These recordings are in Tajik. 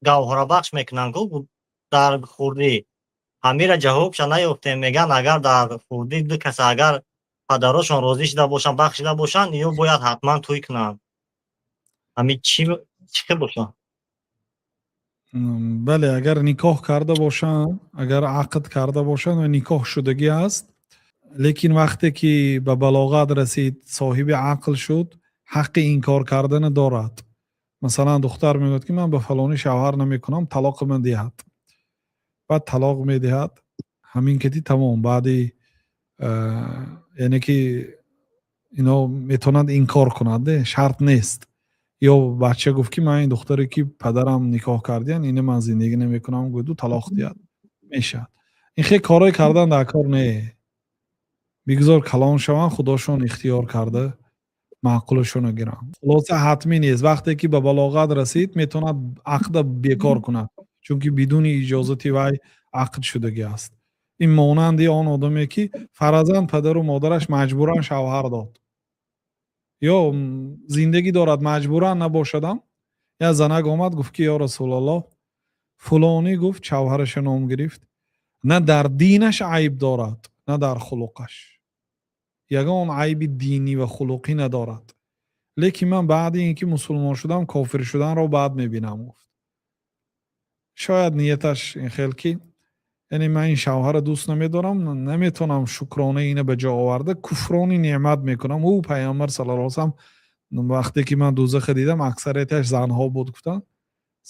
Гавҳарабахш мекунанд ку дар хурдӣ, ҳамира ҷавобша наёфтем. Мегӯянд, агар дар хурдӣ ду каса, агар падарошон розӣ шуда бошанд, бахшида бошанд, ё бояд ҳатман тӯй кунанд. Ҳамин чӣ чӣ хел бошад? Бале, агар никоҳ карда бошанд, агар ақд карда бошанд ва никоҳ шудагӣ аст, лекин вақте ки ба балоғат расид, соҳиби ақл шуд, ҳаққи инкор кардана дорад. Масалан, духтар мегӯяд, ки ман ба фалонӣ шавҳар намекунам, талоқи ман диҳад. Баъд талоқ медиҳад, ҳамин кати тамом. Баъди яъне ки ино метавонад инкор кунад, шарт нест. Ё бача гуфт, ки ман ин духтаре, ки падарам никоҳ кардиян, ина ман зиндагӣ намекунам, гӯяду талоқ диҳад, мешавад. Ин хел корҳое кардан дар кор не. Бигзор калон шаванд, худошон ихтиёр карда маъқулашонро гиранд. Хулоса, ҳатмӣ нест. Вақте ки ба балоғат расид, метавонад ақда бекор кунад, чунки бидуни иҷозати вай ақд шудагӣ аст. Ин монанди он одаме, ки фарзан падару модараш маҷбуран шавҳар дод ё зиндагӣ дорад, маҷбуран набошадам. Як занак омад, гуфт, ки ё Расулаллоҳ, фулонӣ, гуфт, шавҳараша ном гирифт, на дар динаш айб дорад, на дар хулуқаш, ягон айби динӣ ва хулуқӣ надорад, лекин ман баъди ин ки мусулмон шудам, кофир шуданро бад мебинам, гуфт. Шояд нияташ ин хел, ки яъне ман ин шавҳарро дӯст намедорам, наметавонам шукронаи ина ба ҷо оварда, куфрони неъмат мекунам. Ӯ Пайғамбар саллаллоҳу алайҳи васаллам, вақте ки ман дӯзаха дидам, аксарияташ занҳо буд, гуфтанд.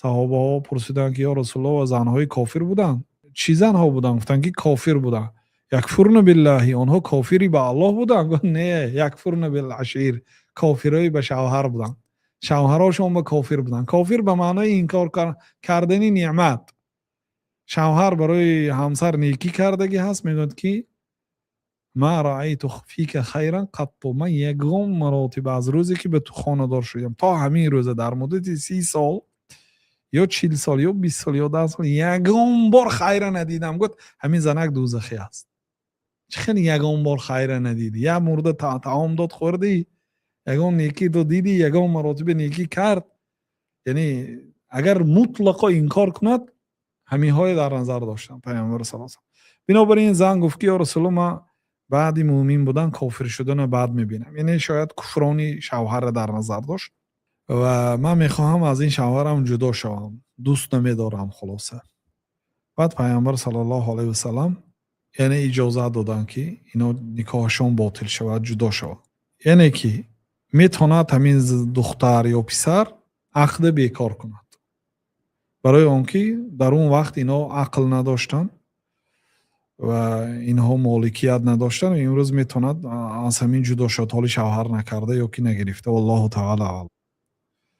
Саҳобаҳо пурсиданд, ки ё Расулуллоҳ, ва занҳои кофир буданд? Чӣ занҳо буданд? Гуфтанд, ки кофир буданд. Якфурна биллаҳи, онҳо кофири ба Аллоҳ буданд? Гуфт: не, якфурна бил ашир, кофирои ба шавҳар буданд, шавҳарошон ба кофир буданд. Кофир ба маънои инкор кардани неъмат. Шавҳар барои ҳамсар некӣ кардагӣ ҳаст, мегӯяд, ки ма раайту фика хайран қатту, ман ягон маротиба аз рӯзе ки ба ту хонадор шудам то ҳамин рӯза, дар муддати 30 сол ё 40 сол ё 20 сол ё 10 сол ягон бор хайра надидам, гуфт. Ҳамин занак дӯзахӣ аст. Чӣ хеле ягон бор хайра надидӣ? Як мурда таом дод, хӯрдӣ, ягон некӣ ту дидӣ, ягон маротиба некӣ кард? Яъне агар мутлақо инкор кунад, ҳаминҳое дар назар доштам Пайғамбар сал. Бинобар ин зан гуфт, ки ё Расулулло, ман баъди мӯмин будан кофир шудана бад мебинам. Яъне шояд куфрони шавҳарра дар назар дошт ва ман мехоҳам аз ин шавҳарам ҷудо шавам, дӯст намедорам. Хулоса, баъд Пайғамбар саллаллоҳу алайҳи васалам яъне иҷозат доданд, ки ино никоҳашон ботил шавад, ҷудо шавад. Яъне ки метавонад ҳамин духтар ё писар ақда бекор кунад, барои он ки дар он вақт ино ақл надоштанд ва инҳо моликият надоштанд. Имрӯз метавонад аз ҳамин ҷудо шавад, ҳоли шавҳар накарда ё ки нагирифта. Валлоҳу таала аълам.